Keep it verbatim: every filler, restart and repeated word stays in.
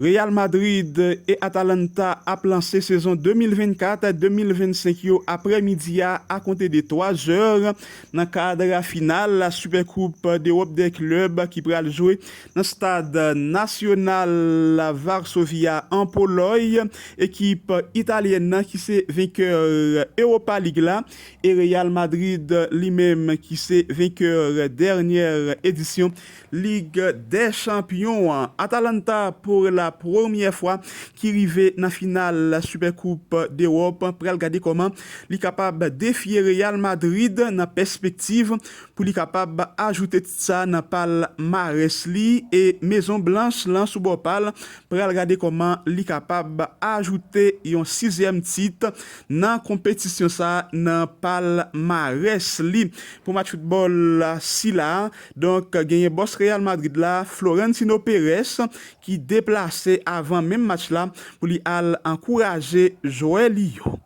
Real Madrid e Atalanta ap lanse sezon de mil vennkat de mil vennsenk yo aprè midi a, akonte de twa zè, nan kad final Super Coupe d'Europe des clubs ki pral jwe nan stad nasyonal Varsovia an Polòy. Ekip italyèn nan ki se venkè Europa League la, e Real Madrid li menm ki se venkè dènyè edisyon Ligue des Champions an. Atalanta, pou la premyè fwa, ki rive nan final Super Coupe d'Europe, pral gade kòman li kapab defye Real Madrid nan pèspektiv pou li kapab ajoute tit sa nan palmarès li, e Mezon Blanch lan sou bò pa l pral gade kòman li kapab ajoute yon sizyèm tit nan konpetisyon sa nan palmarès li. Pou match foutbòl sila, donk, genyen bòs Real Madrid la, Florentino Perez, ki deplase avan menm match la pou li al ankouraje jwè li yo.